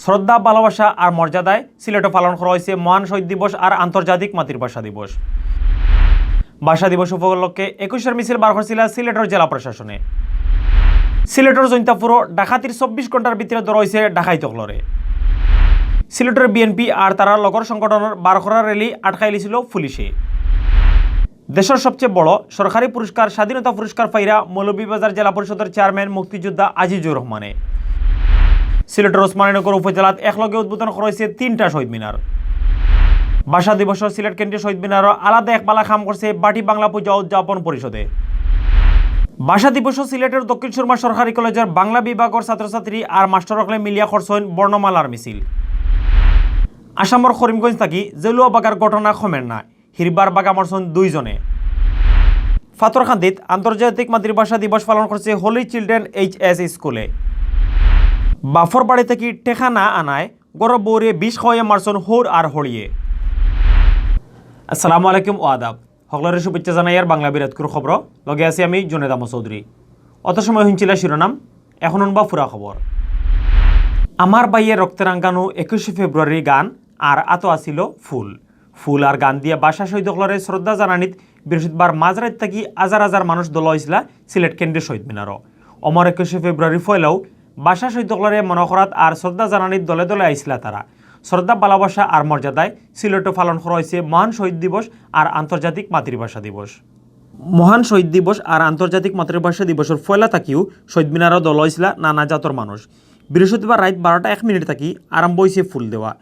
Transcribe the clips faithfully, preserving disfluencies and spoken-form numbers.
শ্রদ্ধা, ভালোবাসা আর মর্যাদায় সিলেটো পালন করা অইছে মহান শহীদ দিবস আর আন্তর্জাতিক মাতৃভাষা দিবস। ভাষা দিবস উপলক্ষে একুশের মিছিল বার করছিলা সিলেটর জেলা প্রশাসনে। সিলেটর জৈন্তাপুরো ডাকাতির চব্বিশ ঘন্টার ভিতরে ধরা অইছে ডাকাইত অকলরে। সিলেটর বিএনপি আর তারার লগর সংগঠনর বার করা র‍্যালি আটকাইলিছিল পুলিশে। দেশর সবচেয়ে বড় সরকারি পুরস্কার স্বাধীনতা পুরস্কার পাইরা মৌলভীবাজার জেলা পরিষদর চেয়ারম্যান মুক্তিযোদ্ধা আজিজুর রহমানে। সিলেটর ওসমানীনগর উপজেলাত একলগে উদ্বোধন করা অইছে তিনটা শহীদ মিনার। ভাষা দিবসো সিলেট কেন্দ্রীয় শহীদ মিনারো আলাদা এক বালা কাম করছে বাটি বাংলা পূজা উদযাপন পরিষদে। ভাষা দিবসো সিলেটর দক্ষিণ সুরমা সরকারি কলেজর বাংলা বিভাগর ছাত্রছাত্রী আর মাস্টর অকলে মিলিয়া করছইন বর্ণমালার মিছিল। আসামর করিমগঞ্জ থাকি জেলুয়া বাগার ঘটনা কমের না, হিরবার বাগা মরছইন দুইজনে। পাথরকান্দিত আন্তর্জাতিক মাতৃভাষা দিবস পালন করছে হোলি চিলড্রেন এইচএস স্কুলে। বাফর বাড়ি থাকি টেকা না আনায় গরব বউরে বিষ খাওয়াইয়া মারছইন হৌর আর হড়িয়ে। আসসালামু আলাইকুম ও আদাব। হকলরে শুভেচ্ছা জানাইয়ার বাংলা বিরাটকুর খবর। লগে আছি আমি জুনেদ আহমদ চৌধুরী। অত সময় হুনছিলা শিরোনাম, এখন হুনবা পুরা খবর। আমার ভাইয়ে রক্তে রাঙ্গানু একুশে ফেব্রুয়ারি গান আর আতো আছিল ফুল। ফুল আর গান দিয়া ভাষা শহীদ অকলরে শ্রদ্ধা জানানিত বৃহস্পতিবার মাঝরাইত থাকি হাজার হাজার মানুষ দলা অইছিলা সিলেট কেন্দ্রীয় শহীদ মিনারো। অমর একুশে ফেব্রুয়ারি পয়লাও ভাষা শহীদ অকলরে মনো করাত আর শ্রদ্ধা জানানিত দলে দলে আইছিলা তারা। শ্রদ্ধা, ভালোবাসা আর মর্যাদায় সিলেটো পালন করা অইছে মহান শহীদ দিবস আর আন্তর্জাতিক মাতৃভাষা দিবস। মহান শহীদ দিবস আর আন্তর্জাতিক মাতৃভাষা দিবসর পয়লা থাকিও শহীদ মিনারো দলা অইছিলা নানা জাতর মানুষ। বৃহস্পতিবার রাইত বারোটা এক মিনিট থাকি আরম্ভ অইছে ফুল দেওয়া।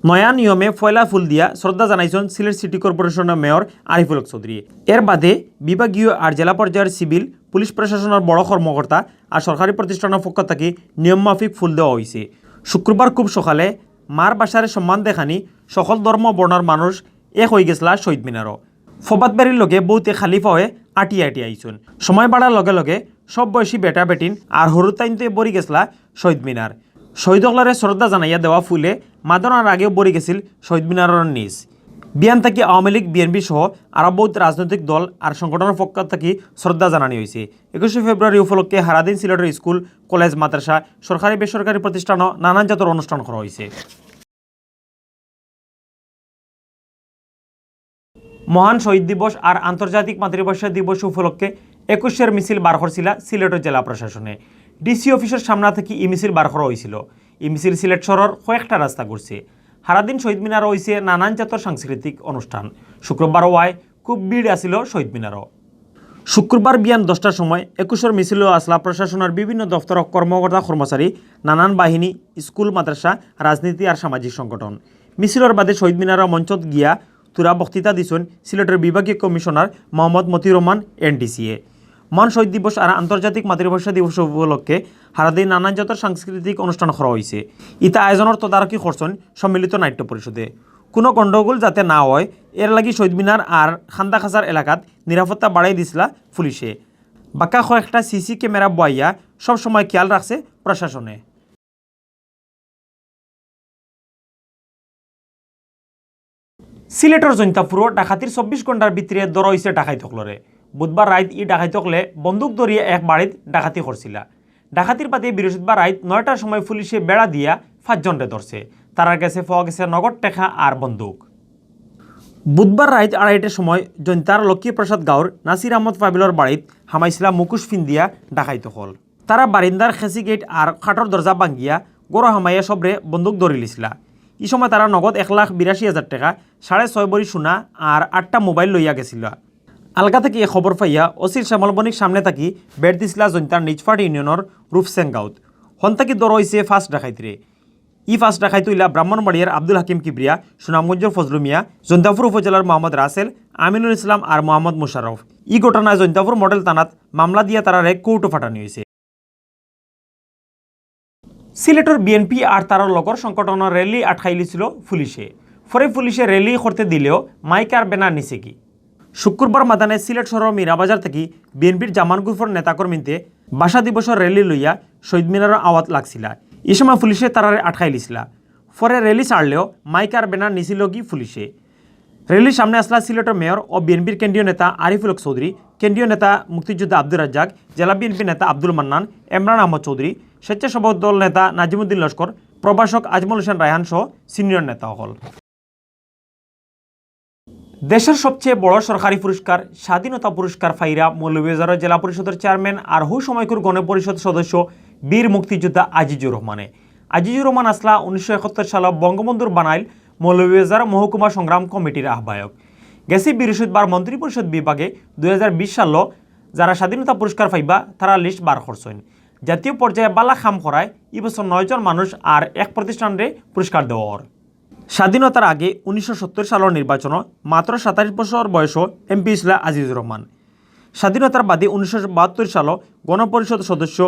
নয়া নিয়মে পয়লা ফুল দিয়া শ্রদ্ধা জানাইছইন সিলেট সিটি কর্পোরেশনর মেয়র আরিফুল হক চৌধুরী। এর বাদে বিভাগীয় আর জেলা পর্যায়র সিভিল, পুলিশ প্রশাসনর বড় কর্মকর্তা আর সরকারি প্রতিষ্ঠানর পক্ষ থাকি নিয়ম মাফিক ফুল দেওয়া অইছে। শুক্রবার খুব সকালে মার ভাষারে সম্মান দেখানি সকল ধর্ম বর্ণর মানুষ এক অইগেছলা শহীদ মিনারো। ফবাদ বাড়ির লগে বউতে খালি পাওয়ে আটি আটি আইছইন। সময় বাড়ার লগে লগে সব বয়সী বেটা বেটিন আর হরুতাইন্তে ভরি গেছলা শহীদ মিনার। শহীদ অকলরে শ্রদ্ধা জানাইয়া দেওয়া ফুলে মাদনার আগেও ভরি গেছিল শহীদ মিনারর নিচ। বিয়ান থাকি আওয়ামী লীগ, বিএনপি সহ আরো বহুত রাজনৈতিক দল আর সংগঠনর পক্ষ থাকি শ্রদ্ধা জানানি অইছে। একুশে ফেব্রুয়ারি উপলক্ষে হারাদিন সিলেটর স্কুল, কলেজ, মাদ্রাসা, সরকারি বেসরকারি প্রতিষ্ঠানও নানান জাতর অনুষ্ঠান করা অইছে। মহান শহীদ দিবস আর আন্তর্জাতিক মাতৃভাষা দিবস উপলক্ষে একুশের মিছিল বার করছিলা সিলেটর জেলা প্রশাসনে। ডিসি অফিসর সামনা থাকি ই মিছিল বার করা অইছিল। ই মিছিল সিলেট শহরর কয়েকটা রাস্তা ঘুরছে। হারাদিন শহীদ মিনারো অইছে নানান জাতর সাংস্কৃতিক অনুষ্ঠান। শুক্রবার অওয়ায় খুব ভিড় আছিল শহীদ মিনারো। শুক্রবার বিয়ান দশটার সময় একুশের মিছিলো আছলা প্রশাসনর বিভিন্ন দপ্তরর কর্মকর্তা কর্মচারী, নানান বাহিনী, স্কুল, মাদ্রাসা, রাজনীতি আর সামাজিক সংগঠন। মিছিলর বাদে শহীদ মিনারো মঞ্চত গিয়া থুড়া বক্তৃতা দিছইন সিলেটর বিভাগীয় কমিশনার মোহাম্মদ মতিউর রহমান, এনডিসিএ। মহান শহীদ দিবস আর আন্তর্জাতিক মাতৃভাষা দিবস উপলক্ষে হারাদিন নানান জাতর সাংস্কৃতিক অনুষ্ঠান করা অইছে। ইতা আয়োজনর তদারকি করছইন সম্মিলিত নাট্য পরিষদে। কুনু গণ্ডগোল যাতে না অয়, এর লাগি শহীদ মিনার আর খান্দাখাছার এলাকাত নিরাপত্তা বাড়াই দিছলা পুলিশে। বাক্কা কয়েকটা সিসি ক্যামেরা বওয়াইয়া সব সময় খেয়াল রাখছে প্রশাসনে। সিলেটর জৈন্তাপুরো ডাকাতির চব্বিশ ঘন্টার ভিতরে ধরা অইছে ডাকাইত অকলরে। বুধবার রাইত ই ডাকাইত অকলে বন্দুক ধরিয়া এক বাড়িত ডাকাতি করছিলা। ডাকাতির বাদে বৃহস্পতিবার রাইত নয়টার সময় পুলিশে বেড়া দিয়া পাঁচজনরে ধরছে। তারার গেছে পাওয়া গেছে নগদ টেকা আর বন্দুক। বুধবার রাইত আড়াইটার সময় জৈন্তার লক্ষ্মীপ্রসাদ গাঁওর নাসির আহমদ ফাবিলর বাড়িত হামাইছিলা মুখোশ ফিন্দিয়া ডাকাইত অকল। তারা বারিন্দার খেসি গেট আর খাটর দরজা ভাঙ্গিয়া ঘরো হামাইয়া সবরে বন্দুক ধরিলিছিলা। ই সময় তারা নগদ এক লাখ বিরাশি হাজার টেকা, সাড়ে ছয় ভরি সোনা আর আটটা মোবাইল লইয়া গেছিলা। আলগা থাকি এ খবর পাইয়া ওসির শ্যামল বণিক সামনে থাকি বেড় দিছিলা জৈন্তার নিজপাট ইউনিয়নর রূপসেন গাঁওত। হন থাকি ধরা অইছে পাঁচ ডাকাইতরে। ই পাঁচ ডাকাইত অইলা ব্রাহ্মণবাড়িয়ার আব্দুল হাকিম কিবরিয়া, সুনামগঞ্জর ফজলু মিয়া, জৈন্তাপুর উপজেলার মোহাম্মদ রাসেল, আমিনুল ইসলাম আর মোহাম্মদ মুশাররফ। ই ঘটনায় জৈন্তাপুর মডেল থানাত মামলা দিয়া তারারে কোর্টো পাঠানি অইছে। সিলেটর বিএনপি আর তারার লগর সংগঠনর র‍্যালি আটকাইলিছিল পুলিশে। পরে পুলিশে র‍্যালি করতে দিলেও মাইক আর ব্যানার নিছে কি? শুক্রবার মাদানে সিলেট শহরর মীরাবাজার থাকি বিএনপির জামান গ্রুপর নেতাকর্মীন্তে ভাষা দিবসর র‍্যালি লইয়া শহীদ মিনারর আওয়াত লাগছিলা। ই সময় পুলিশে তারারে আটকাইলিছিলা। পরে র‍্যালি ছাড়লেও মাইক আর ব্যানার নিছিল কি পুলিশে। র‍্যালির সামনে আছলা সিলেটর মেয়র ও বিএনপির কেন্দ্রীয় নেতা আরিফুল হক চৌধুরী, কেন্দ্রীয় নেতা মুক্তিযোদ্ধা আব্দুর রাজ্জাক, জেলা বিএনপির নেতা আব্দুল মান্নান, এমরান আহমদ চৌধুরী, স্বেচ্ছাসেবক দল নেতা নাজিমুদ্দিন লস্কর, প্রভাষক আজমল হোসেন রায়হান সহ সিনিয়র নেতা অকল। দেশর সবচেয়ে বড় সরকারি পুরস্কার স্বাধীনতা পুরস্কার পাইরা মৌলভীবাজারর জেলা পরিষদর চেয়ারম্যান আর হউ সময়কুর গণপরিষদ সদস্য বীর মুক্তিযোদ্ধা আজিজুর রহমানে। আজিজুর রহমান আছলা উনিশশো একাত্তর সালো বঙ্গবন্ধুর বানাইল মৌলভীবাজার মহকুমা সংগ্রাম কমিটির আহ্বায়ক। গেছে বৃহস্পতিবার মন্ত্রিপরিষদ বিভাগে দুই হাজার বিশ সালো যারা স্বাধীনতা পুরস্কার পাইবা তারার লিস্ট বার করছইন। জাতীয় পর্যায়ে বালা কাম করায় ই বছর নয়জন মানুষ আর এক প্রতিষ্ঠানরে পুরস্কার দেওয়া অর। স্বাধীনতার আগে উনিশশো সত্তর সালর নির্বাচনো মাত্র সাতাইশ বছর বয়সো এমপি অইছলা আজিজুর রহমান। স্বাধীনতার বাদে উনিশশো বাহাত্তর সালো গণপরিষদ সদস্য,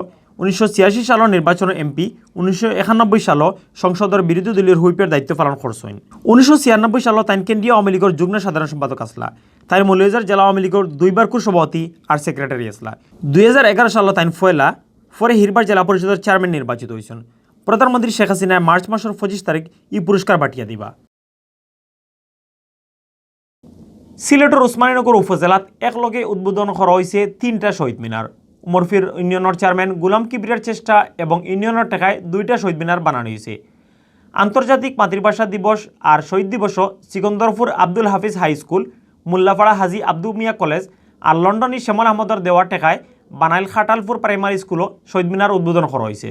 উনিশশো ছিয়াশি সালর নির্বাচনো এমপি, উনিশশো একানব্বই সালো সংসদর বিরোধী দলীয় হুইপের দায়িত্ব পালন করছইন। উনিশশো ছিয়ানব্বই সালো তাইন কেন্দ্রীয় আওয়ামী লীগর যুগ্ম সাধারণ সম্পাদক আছলা। তাইন মৌলভীবাজার জেলা আওয়ামী লীগর দুইবারকুর সভাপতি আর সেক্রেটারি আছলা। দুই হাজার এগারো সালো তাইন পয়লা, পরে হিরবার জেলা পরিষদর চেয়ারম্যান নির্বাচিত অইছইন। প্রধানমন্ত্রী শেখ হাসিনায় মার্চ মাসর পঁচিশ তারিখ ই পুরস্কার বাটিয়া দিবা। সিলেটর উসমানীনগর উপজেলাত একলগে উদ্বোধন করা অইছে তিনটা শহীদ মিনার। উমরপুর ইউনিয়নর চেয়ারম্যান গুলাম কিবরিয়ার চেষ্টা এবং ইউনিয়নর টেকায় দুইটা শহীদ মিনার বানানি অইছে। আন্তর্জাতিক মাতৃভাষা দিবস আর শহীদ দিবসো সিকন্দরপুর আব্দুল হাফিজ হাই স্কুল, মোল্লাপাড়া হাজী আব্দু মিয়া কলেজ আর লন্ডনী শ্যামল আহমদর দেওয়া টেকায় বানাইল খাটালপুর প্রাইমারি স্কুলো শহীদ মিনার উদ্বোধন করা অইছে।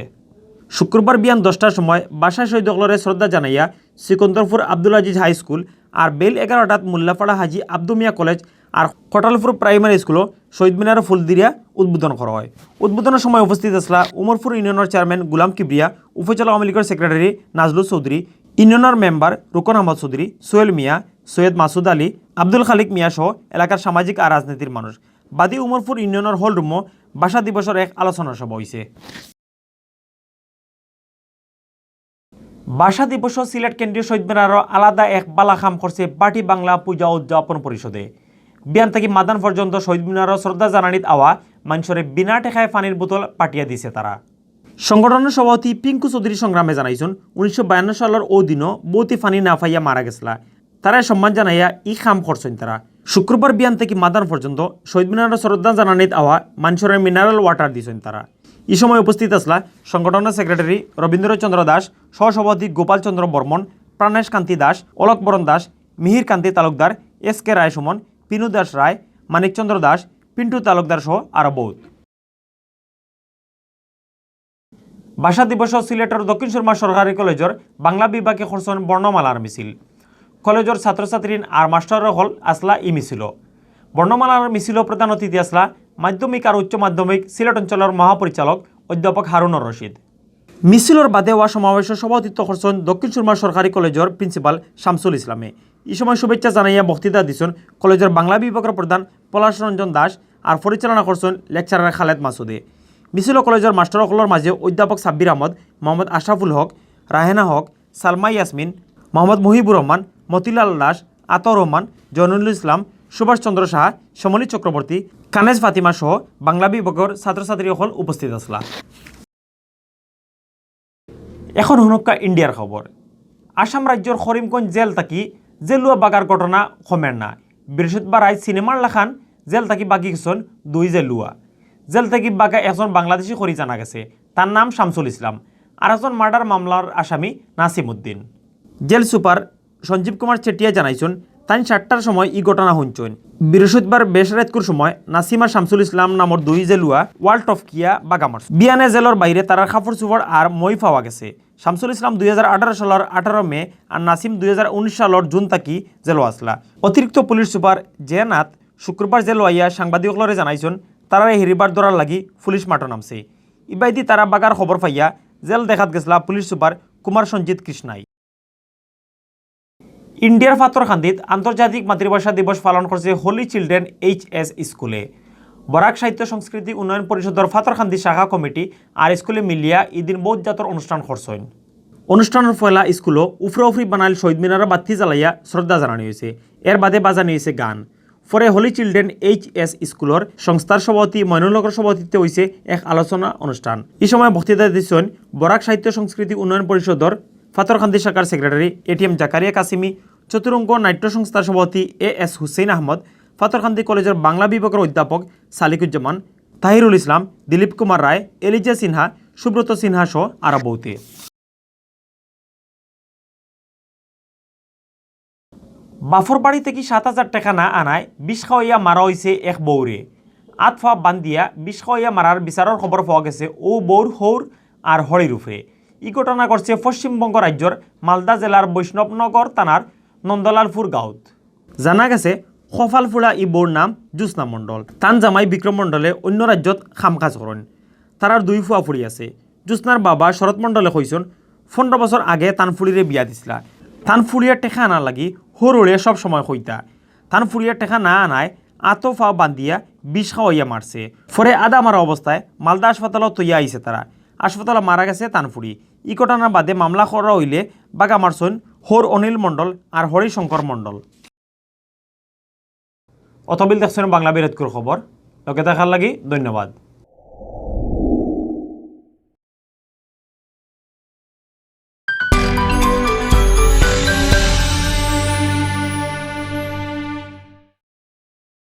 শুক্রবার বিয়ান দশটার সময় ভাষা শহীদ অকলরে শ্রদ্ধা জানাইয়া সিকন্দরপুর আব্দুল আজিজ হাই স্কুল আর বেইল এগারোটাত মোল্লাপাড়া হাজী আব্দু মিয়া কলেজ আর খাটালপুর প্রাইমারি স্কুলো শহীদ মিনারো ফুল দিরা উদ্বোধন করা অয়। উদ্বোধনর সময় উপস্থিত আছলা উমরপুর ইউনিয়নর চেয়ারম্যান গুলাম কিবরিয়া, উপজেলা আওয়ামী লীগর সেক্রেটারি নাজলুল চৌধুরী, ইউনিয়নর মেম্বার রুকন আহমদ চৌধুরী, সোহেল মিয়া, সৈয়দ মাসুদ আলী, আব্দুল খালিক মিয়া সহ এলাকার সামাজিক আর রাজনীতির মানুষ। বাদে উমরপুর ইউনিয়নর হল রুমো ভাষা দিবসর এক আলোচনা সভা অইছে। ভাষা দিবসো সিলেট কেন্দ্রীয় শহীদ মিনারো আলাদা এক বালা কাম করছে ভাটি বাংলা পূজা উদযাপন পরিষদে। বিয়ান থাকি মাদান পর্যন্ত শহীদ মিনারো শ্রদ্ধা জানানিত আওয়া মানষরে বিনা টেকায় পানির বোতল পাটিয়া দিছে তারা। সংগঠনর সভাপতি পিঙ্কু চৌধুরী সংগ্রামে জানাইছইন, উনিশশো বায়ান্ন সালর অউ দিনো বউতে পানি না পাইয়া মারা গেছলা। তারারে সম্মান জানাইয়া ই কাম করছইন তারা। শুক্রবার বিয়ান থাকি মাদান পর্যন্ত শহীদ মিনারো শ্রদ্ধা জানানিত আওয়া মানষরে মিনারেল ওয়াটার দিছইন তারা। ই সময় উপস্থিত আছলা সংগঠনর সেক্রেটারি রবীন্দ্রচন্দ্র দাস, সহসভাপতি গোপাল চন্দ্র বর্মন, প্রাণেশ কান্তি দাস, অলক বরণ দাস, মিহির কান্তি তালুকদার, এস কে রায় সুমন, পিনু দাস রায়, মানিকচন্দ্র দাস, পিন্টু তালুকদার সহ আরো বউত। ভাষা দিবসো সিলেটর দক্ষিণ সুরমা সরকারি কলেজর বাংলা বিভাগে করছইন বর্ণমালার মিছিল। কলেজর ছাত্রছাত্রী আর মাস্টার অকল আছলা ই মিছিলো। বর্ণমালার মিছিলো প্রধান অতিথি আছলা মাধ্যমিক আর উচ্চ মাধ্যমিক সিলেট অঞ্চলর মহাপরিচালক অধ্যাপক হারুনুর রশিদ। মিছিলর বাদে অওয়া সমাবেশো সভাপতিত্ব করছইন দক্ষিণ সুরমা সরকারি কলেজর প্রিন্সিপাল শামসুল ইসলামে। ই সময় শুভেচ্ছা জানাইয়া বক্তৃতা দিছইন কলেজর বাংলা বিভাগর প্রধান পলাশ রঞ্জন দাস আর পরিচালনা করছইন লেকচারার খালেদ মাসুদে। মিছিলো কলেজর মাস্টার অকলর মাঝে অধ্যাপক সাব্বির আহমদ, মোহাম্মদ আশরাফুল হক, রাহেনা হক, সালমা ইয়াসমিন, মোহাম্মদ মুহিবুর রহমান, মতিলাল দাস, আতাউর রহমান, জয়নুল ইসলাম, সুভাষ চন্দ্র সাহা, শ্যামলী চক্রবর্তী, কানেজ ফাতিমা সহ বাংলা বিভাগর ছাত্রছাত্রী অকল উপস্থিত আছলা। এখন হুনউক্কা ইন্ডিয়ার খবর। আসাম রাজ্যর করিমগঞ্জ জেল থাকি জেলুয়া বাগার ঘটনা কমের না। বৃহস্পতিবার রাইত সিনেমার লাখান জেল থাকি বাগি গেছইন দুই জেলুয়া। জেল থাকি বাগা একজন বাংলাদেশি করি জানা গেছে, তার নাম শামসুল ইসলাম, আর একজন মার্ডার মামলার আসামি নাসিম উদ্দিন। জেল সুপার সঞ্জীব কুমার চেটিয়া জানাইছইন, তাইন সাতটার সময় ই ঘটনা হুনছইন। বৃহস্পতিবার বেশ রাইতকুর সময় নাসিম আর শামসুল ইসলাম নামর দুই জেলুয়া ওয়াল টপকিয়া বাগা মারছইন। বিয়ানে জেলর বাইরে তারার কাপড় চোপড় আর মই পাওয়া গেছে। শামসুল ইসলাম দুই হাজার আঠারো সালর আঠারো মে আর নাসিম দুই হাজার উনিশ সালর জুন থাকি জেলো আছলা। অতিরিক্ত পুলিশ সুপার জে নাথ শুক্রবার জেলো আইয়া সাংবাদিক অকলরে জানাইছইন, তারারে হিরিবার ধরার লাগি পুলিশ মাঠো নামছে। ইবায়দি তারা বাগার খবর পাইয়া জেল দেখাত গেছলা পুলিশ সুপার কুমার সঞ্জিত কৃষ্ণাই। ইন্ডিয়ার পাথরকান্দিত আন্তর্জাতিক মাতৃভাষা দিবস পালন করছে হোলি চিলড্রেন এইচএস স্কুলে। বরাক সাহিত্য সংস্কৃতি উন্নয়ন পরিষদর পাথরকান্দি শাখা কমিটি আর স্কুলে মিলিয়া ইদিন বউত জাতর অনুষ্ঠান করছইন। অনুষ্ঠানর পয়লা স্কুলো উফরা উফরি বানাইল শহীদ মিনারো বাত্তি জ্বালাইয়া শ্রদ্ধা জানানি অইছে। এর বাদে বাজানি অইছে গান। পরে হোলি চিলড্রেন এইচএস স্কুলর সংস্থার সভাপতি ময়নুল হকর সভাপতিত্বে অইছে এক আলোচনা অনুষ্ঠান। ই সময় বক্তৃতা দিছইন বরাক সাহিত্য সংস্কৃতি উন্নয়ন পরিষদর পাথরকান্দি শাখার সেক্রেটারি এটিএম জাকারিয়া কাসিমি, চতুরঙ্গ নাট্য সংস্থার সভাপতি এ এস হুসেন আহমদ, পাথরকান্দি কলেজর বাংলা বিভাগর অধ্যাপক সালিকুজ্জামান, তাহিরুল ইসলাম, দিলীপ কুমার রায়, এলিজা সিনহা, সুব্রত সিনহা সহ আরো বউতে। বাফর বাড়ি থাকি সাত হাজার টেকা না আনায় বিষ খাওয়াইয়া মারা অইছে এক বউরে। আত পা বান্ধিয়া বিষ খাওয়াইয়া মারার বিচারর খবর পাওয়া গেছে অউ বউর হউর আর হড়ির উপরে। ই ঘটনা ঘটছে পশ্চিমবঙ্গ রাজ্যর মালদা জেলার বৈষ্ণবনগর থানার নন্দলালপুর গাঁওত। জানা গেছে, কপাল ফুড়া ই বউর নাম জ্যোৎস্না মণ্ডল। তান জামাই বিক্রম মণ্ডলে অন্য রাজ্যত কাম কাজ করইন। তারার দুই ফুয়া ফুড়ি আছে। জ্যোৎস্নার বাবা শরৎ মণ্ডলে কইছইন, পনরো বছর আগে তান ফুড়িরে বিয়া দিছলা। তান ফুড়িয়ে টেকা আনার লাগি হউর হড়িয়ে সব সময় কইতা। তান ফুড়িয়ে টেকা না আনায় আতো পা বান্ধিয়া বিষ খাওয়াইয়া মারছে। পরে আধা মারা অবস্থায় মালদা হাসপাতালো থইয়া আইছে তারা। হাসপাতালো মারা গেছে তান ফুড়ি। ই ঘটনার বাদে মামলা করা অইলে বাগা মারছইন হউর অনিল মণ্ডল আর হরি শঙ্কর মণ্ডল। অতবিল দেখছইন বাংলা বিরতকুর খবর। লগে থাকার লাগি ধন্যবাদ।